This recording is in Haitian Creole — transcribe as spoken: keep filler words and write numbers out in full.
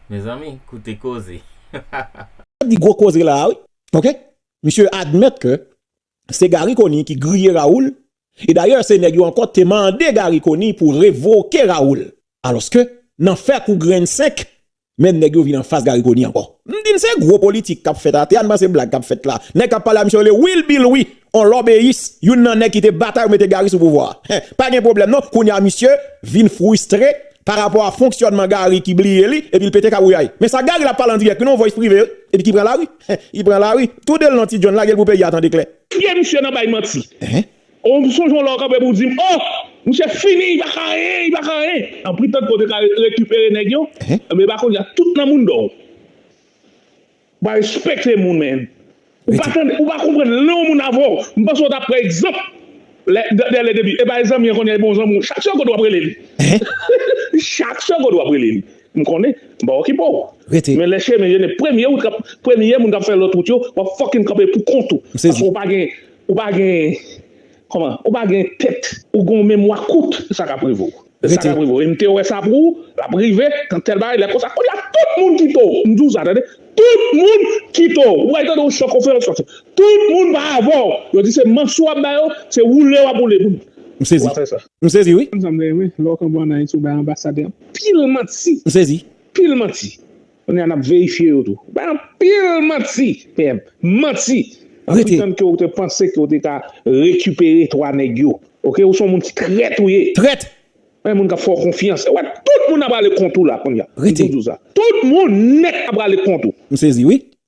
Mezanmi, koute koze. Di gwo koze la, wi. Ok? Misye admèt ke se Garry Conille ki griye Raoul. E dayè, se nèg yo ankò te mande Garry Conille pou revoke Raoul. Alòske, nan fè kou grenn senk, menm nèg yo vin anfas Garry Conille ankò. M di n se gwo politik k ap fèt atè a, n panse blag k ap fèt la. Nèg k ap pale a misye rele Will Bill, wi. On lòbeyis, youn nan nèg ki te batay pou mete Garry sou pouvwa a. Pa gen pwoblèm non, kounye a misye vin fristre pa rapò a fonksyònman Garry ki bliye li, epi l pete kabouyay. Men sa Garry l ap pale an dirèk, wi non, voice prive, wi. Epi ki pran lari. Li pran lari. Toude l non, Ti John, lage l pou peyi a tande klè. Pye misye nan bay manti. Ou sonje yon lè w kanpe pou w di m, oh, misye fini, li pa ka anyen, li pa ka anyen. Anpri tank kote ka rekipere nèg yo, men pa kounye a, tout nan moun dò. Ou pa respekte moun, men. Ou pa tande, ou pa konprann lè yon moun avè w. M panse w t ap pran egzanp. Dèlè depi, e pa egzanp, yon konnen bon zanmi w. Chak segonn w ap rele li. Chak segonn w ap rele li. M konnen, m pa okipe w. Men lè chemen jene, premye wout k ap, premye moun k ap fè lòt wout yo, w ap fucking kanpe pou kont ou. Paske w pa gen, ou pa gen, kòman, ou pa gen tèt, ou gen yon memwa kout, sa k ap rive w. Sa k ap rive w. E m te wè sa pou ou, l ap rive, kan tèl bagay, lè konsa, kounye a tout moun kite w. M di w sa, tande. Tout moun kite w. Ou pral tande yon chan konferans, tout moun pa avè w. Yo di se manti w ap ba yo, se woule w ap woule pou nou. M sezi. M sezi, wi. Konn sa m renmen, lè w kanpe ann Ayiti, ou bay anbasadè anpil manti. M sezi. Anpil manti. Kounye a n ap verifye yo tou. Ou bay anpil manti, P M. Manti. Anpil tann ke w te panse ke w te ka rekipere twa nèg yo. Ok, ou se yon moun ki trèt ou ye. Trèt. Men moun k ap fè w konfyans. Ou wè, tout moun ap rale kont ou la kounye a. M tou di w sa. Tout moun nèt ap rale kont ou. M sezi, wi.